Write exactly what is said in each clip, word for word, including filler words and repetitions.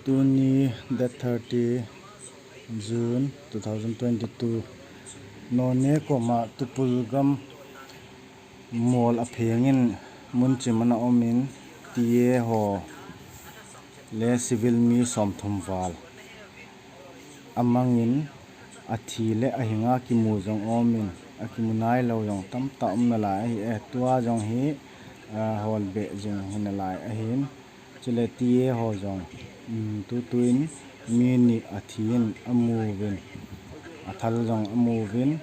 Tuni date thirty June two thousand twenty-two, Noney koma Tupulgam mol aphengin munchim ana umin, T A ho le civil mi somthum val amangin, athi le ahinga kimu jong umin, akimu nailou jong tamtah um nalai ahi e. Tua jong hi, ah, holbeh jing hi nalai ahin. Chule T A ho jong, um, tutuin mi ni athin amuvin, athal jong amuvin,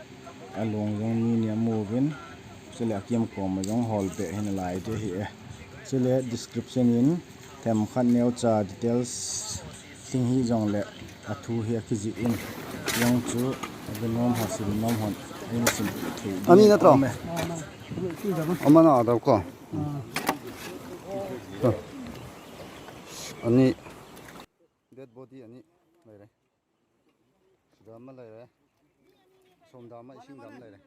alung jong mi ni amuvin, chule akiam koma jong holbeh hi nalai ding ahi e. Chule description in themkhat neocha details thing hijongle athu hi akijih in, jong chu abenom ho, simnom hon, ahin sim thei ding. Ani natro? Ame. Ama na da ko. Ani dead body ani leire. Dam leire. Som dam, ising dam leire.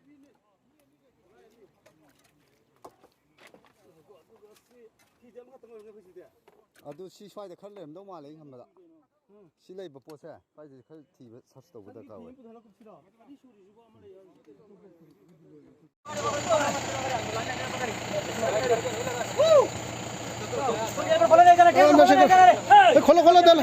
Adu si swai da khar lemdou male, kham da. Si leiba potse, pai ji khar thiba search touba darkar oi. ए, खोलो, खोलो, डाल।